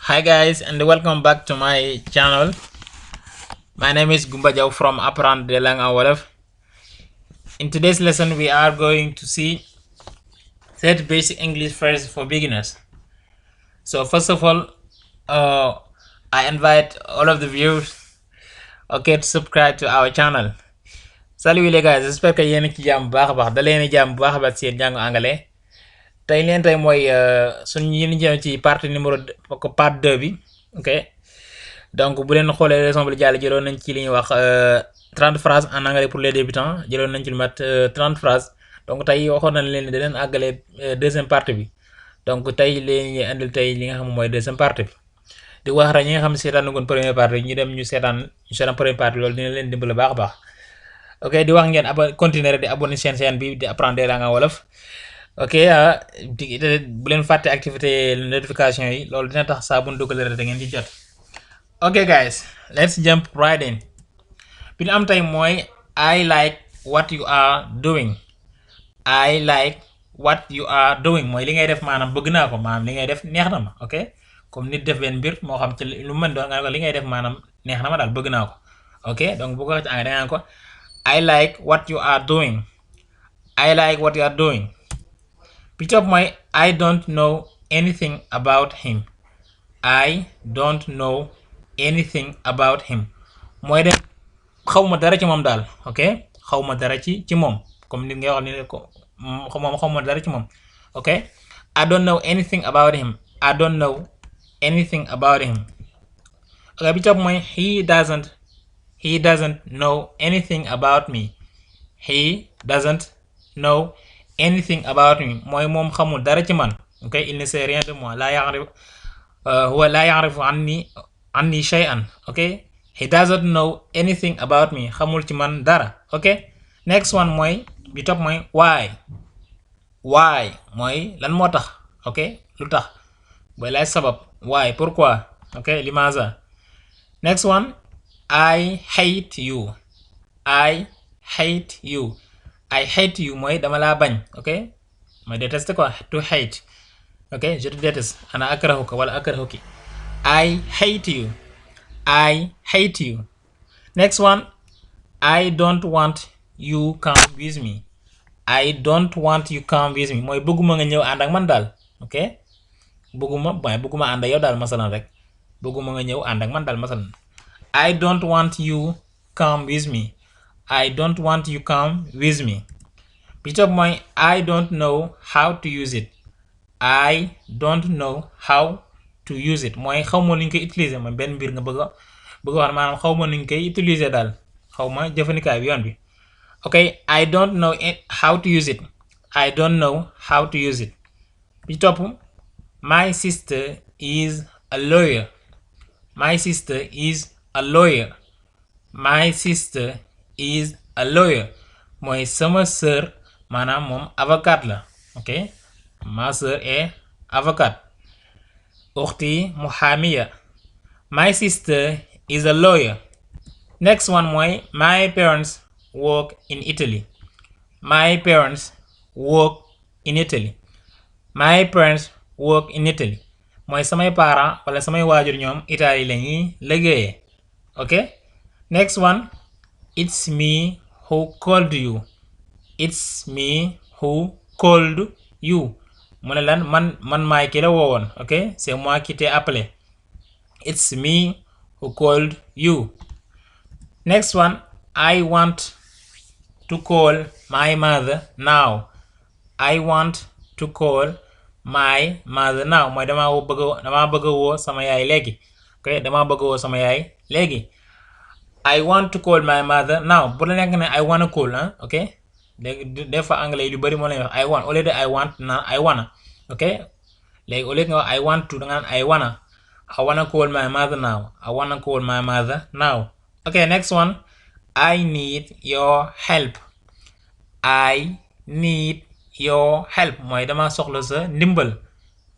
Hi guys and welcome back to my channel. My name is Gumba Jaw from Apprendre de langue en Wolof. In today's lesson we are going to see 30 basic English phrases for beginners. So first of all, I invite all of the viewers to subscribe to our channel. Salut les gars, j'espère que yéen ci jàmm bu baax a baax da leen jàmm bu baax a baax seen jàng anglais. Tey mooy suñu yéen jëm ci partie numéro part 2 bi. OK. Donc bu leen xoolee leçon bi jàll jëloon nañ ci li ñuy wax 30 phrases en anglais pour les débutants jëloon nañ ci lu mat 30 phrases donc tey waxoon nañ leen da leen àggale deuxième partie bi donc tey leen indil tey li nga xam mooy deuxième partie bi di wax rek ñi nga xam ne seetaan nagoon première partie ñu dem ñu seetaan première partie loolu dina leen dimbali baax a baax. OK di wax ngeen continuer di abonné chaîne bi di apprendre langue en wolof. OK bu leen fàtte activité notification yi loolu dina tax saa bu ñu dugalee rek da ngeen ci jot. OK guys, let's jump right in. bi ñu am tey mooy I like what you are doing. I like what you are doing mooy li ngay def maanaam bëgg naa ko maanaam li ngay def neex na ma. OK comme nit def benn mbir moo xam ci lu mën doon nga ne ko li ngay def maanaam neex na ma daal bëgg naa ko. OK donc bu ko ci da nga ko I like what you are doing. I like what you are doing. bi topp mooy I don't know anything about him. I don't know anything about him mooy de xawma dara ci moom daal. OK xawma dara ci moom comme nit ngay wax ni ko moom xawma dara ci moom. OK I don't know anything about him. I don't know anything about him. OK bi topp mooy he doesn't know anything about me. He doesn't know anything about me mooy moom xamul dara ci man. OK il ne sait rien de moi la ya'rif huwa la ya'rifu anni shay'an. OK he doesn't know anything about me xamul ci man dara. OK next one mooy bi topp mooy why mooy lan moo tax. OK lu tax booy laaj sabab why pourquoi. OK limaza. next one I hate you. I hate you mooy dama laa bañ. OK mooy déteste quoi to hate. OK je te déteste ana akrahuka wala akrahuki. I hate you. Next one I don't want you come with me. I don't want you come with me mooy bëgguma nga ñëw ànd ak man daal. OK bëgguma ànd ak yow daal masalan rek bëgguma nga ñëw ànd ak man daal masalan. I don't want you come with me. I don't want you come with me. bi topp mooy I don't know how to use it. I don't know how to use it mooy xaw ma nu ñu koy utiliser mooy benn mbir nga bëgg wax maanaam xaw ma nu ñu koy utiliser daal xaw ma jëfandikaay bi yoon bi. OK I don't know how to use it. I don't know how to use it. bi topp my sister is a lawyer. My sister is a lawyer. My sister is a lawyer mooy sama sœur maanaam moom avocat la. OK ma sœur est avocate. ukhti muhamiya. My sister is a lawyer. Next one mooy my parents work in Italy. My parents work in Italy. My parents work in Italy mooy samay parents wala samay waajur ñoom Italie la ñuy liggéeyee. OK next one it's me who called you. It's me who called you mu ne lan man maay ki la woowoon. OK c'est moi qui t'ai appelé. It's me who called you. Next one I want to call my mother now. I want to call my mother now mooy dama bëgg a woo sama yaay léegi. OK dama bëgg a woo sama yaay léegi. I want to call my mother now bu la nekk ne I wanna call OK léegi des fois anglais lu bari moo lay wax I want au lieu de I want naan I wanna. OK léegi au lieu nga wax I want to da nga naan I wanna call my mother now. I wanna call my mother now. OK next one I need your help. I need your help mooy dama soxla sa ndimbal.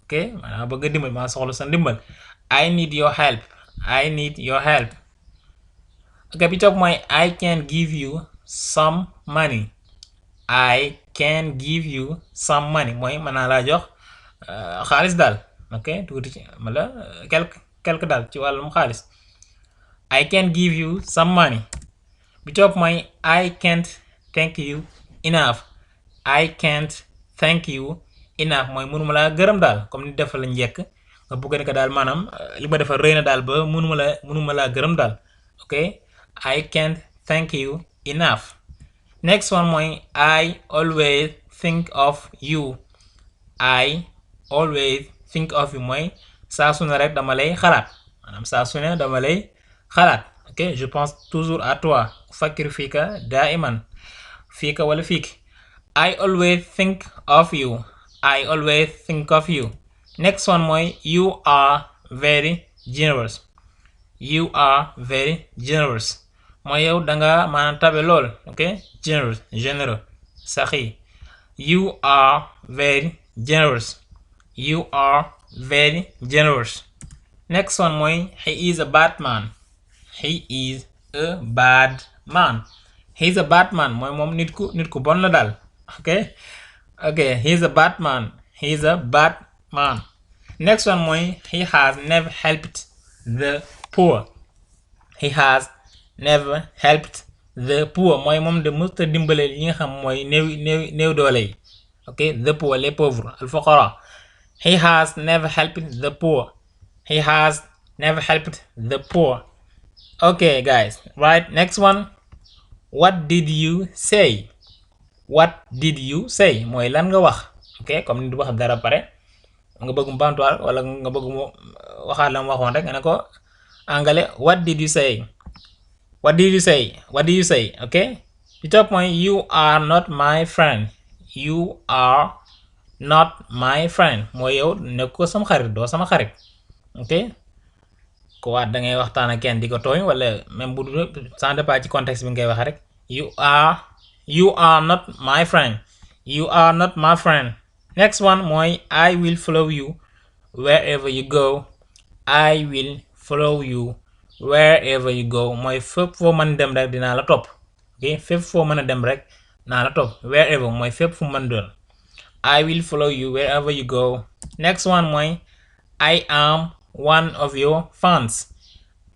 OK maanaam bëgg dimbal ma soxla sa ndimbal. I need your help. I need your help. OK bi topp mooy I can give you some money. I can give you some money mooy mën naa laa jox xaalis daal. ok tuuti ci wala quelque daal ci wàllum xaalis. I can give you some money. bi topp mooy I can't thank you enough. I can't thank you enough mooy mënuma laa gërëm daal comme ni defal la njëkk nga bëgg ne ko daal maanaam li ma defal rëy na daal ba mënuma laa gërëm daal ok I can't thank you enough. Next one mooy I always think of you. I always think of you mooy saa su ne rek dama lay xalaat maanaam saa su ne dama lay xalaat ok je pense toujours à toi. Ufakkir fika daiman fika wala fiki. I always think of you. I always think of you. Next one mooy you are very generous. You are very generous mooy yow danga maanaam tabe lool ok generous généreux saxi. You are very generous. You are very generous. Next one mooy he is a bad man. He is a bad man. He is a bad man mooy moom nit ku bon la daal ok he is a bad man. He is a bad man. Next one mooy he has never helped the poor. He has never helped the poor mooy moom de mësta dimbale yi nga xam mooy néew doole yi ok the poor les pauvres al fuqara. He has never helped the poor. He has never helped the poor. Okay guys, right, next one. What did you say? What did you say mooy lan nga wax ok comme ni du wax dara pare nga bëgg mu bantuwaal wala nga bëgg mu waxaat la mu waxoon rek nga ne ko anglais what did you say. What did you say? What did you say? ok di topp mooy you are not my friend. You are not my friend mooy yow nekk ko sama xarit doo sama xarit ok ko waat da ngay waxtaan ak kenn di ko tooñ wala même bu sans départ ci contexte bi ngay wax rek you are not my friend. You are not my friend. Next one mooy I will follow you wherever you go. I will follow you wherever you go mooy fépp foo mën dem rek dinaa la topp ok fépp foo mën a dem rek naa la topp wherever mooy fépp fu mën doon. I will follow you wherever you go. Next one mooy I am one of your fans.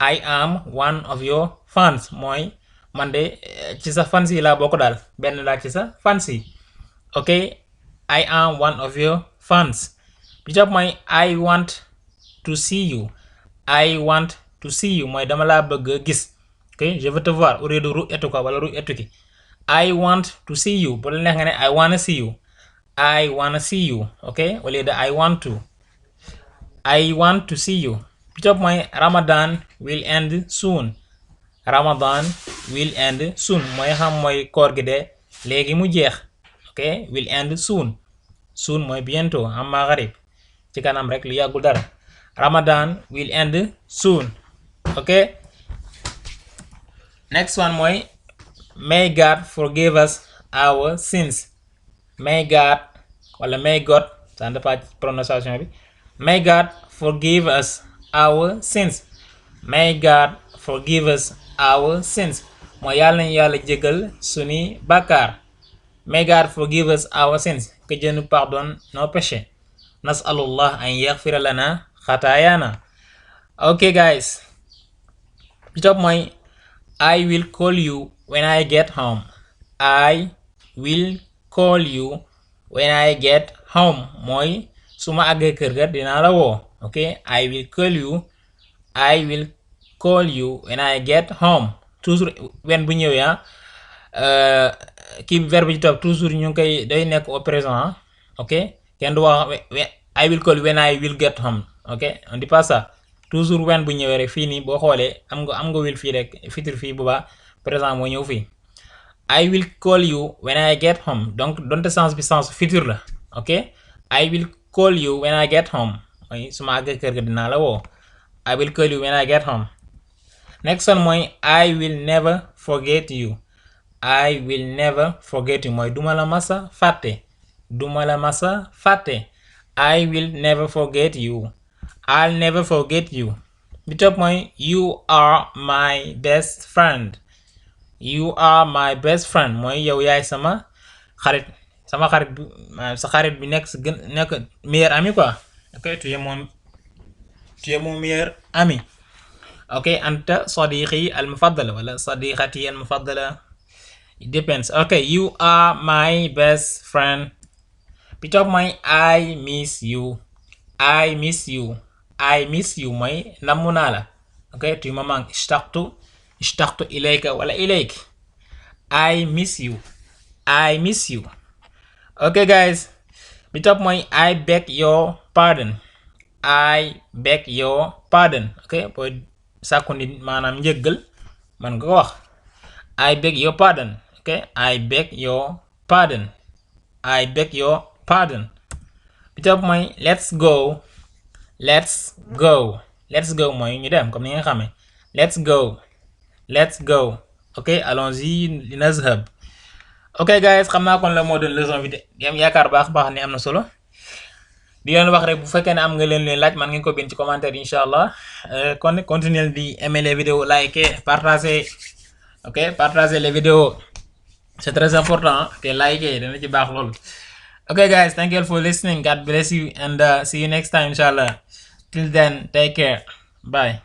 I am one of your fans mooy man de ci sa fans yi laa bokk daal benn laa ci sa fans yi ok I am one of your fans. bi topp mooy I want to see you. I want to see you mooy dama laa bëgg a gis ok je veux te voir au lieu de ru'yatuka wala ru'yatuki. I want to see you bu la neex nga ne I wanna see you. I wanna see you ok au lieu de I want to. I want to see you. bi topp mooy Ramadan will end soon. Ramadan will end soon mooy xam mooy koor gi de léegi mu jeex ok will end soon. Soon mooy bientôt am maghrib ci kanam rek lu yàggul dara. Ramadan will end soon ok. Next one mooy may God forgive us our sins. May God wala may God ça dépend prononciation bi. May God forgive us our sins. May God forgive us our sins mooy yàlla nañu yàlla jégal suni bàkkaar. May God forgive us our sins. Que Dieu nous pardonne nos péchés. Nas'alullah an yaghfira lana khataayana. Okay guys, bi topp mooy I will call you when I get home. I will call you when I get home mooy su ma àggee kër ga dinaa la woo ok I will call you. I will call you when I get home toujours when bu ñëwee kii verbe ci topp toujours ñu ngi koy day nekk au présent ok kenn du wax I will call you when I will get home ok on dit pas ça toujours when bu ñëwee rek fii nii boo xoolee am nga will fii rek futur fii bu baax présent moo ñëw fii. I will call you when I get home donc donte sens bi sens futur la ok I will call you when I get home mooy su ma àggee kër ga dinaa la woo. I will call you when I get home. Next one mooy I will never forget you. I will never forget you mooy duma la masa fàtte. Duma la masa fàtte. I will never forget you. I'll never forget you. bi topp mooy you are my best friend. You are my best friend mooy yow yaay sama xarit bi sa xarit bi nekk sa gën nekk meilleur ami quoi ok, tu es mon meilleur ami. ok, anta صديقي المفضل ولا صديقتي المفضلة. It depends. Okay, you are my best friend. Pick up my I miss you. I miss you. I miss you mooy namm naa la. ok, tu me manques. اشتقت إليك ولا إليك. I miss you. I miss you. Okay, guys. Pick up my I beg your pardon. I beg your pardon. ok, booy sàkku nit maanaam njëggal man nga ko wax. I beg your pardon. ok, I beg your pardon. I beg your pardon. Pick up my let's go. Let's go. Let's go mooy ñu dem comme ni nga xamee. Let's go. Let's go. ok, allons-y linazhab. ok guys, xam naa kon la moo doon leçon bi di am yaakaar baax ni am na solo. di leen wax rek bu fekkee ne am nga leen laaj man ngeen ko bind ci commentaire incha allah. kon continuer di aimer les vidéos, liker, partager. ok, partager les vidéos. c'est très important te liker dana ci baax loolu. okay guys, thank you all for listening. God bless you and see you next time inshallah. Till then, take care. Bye.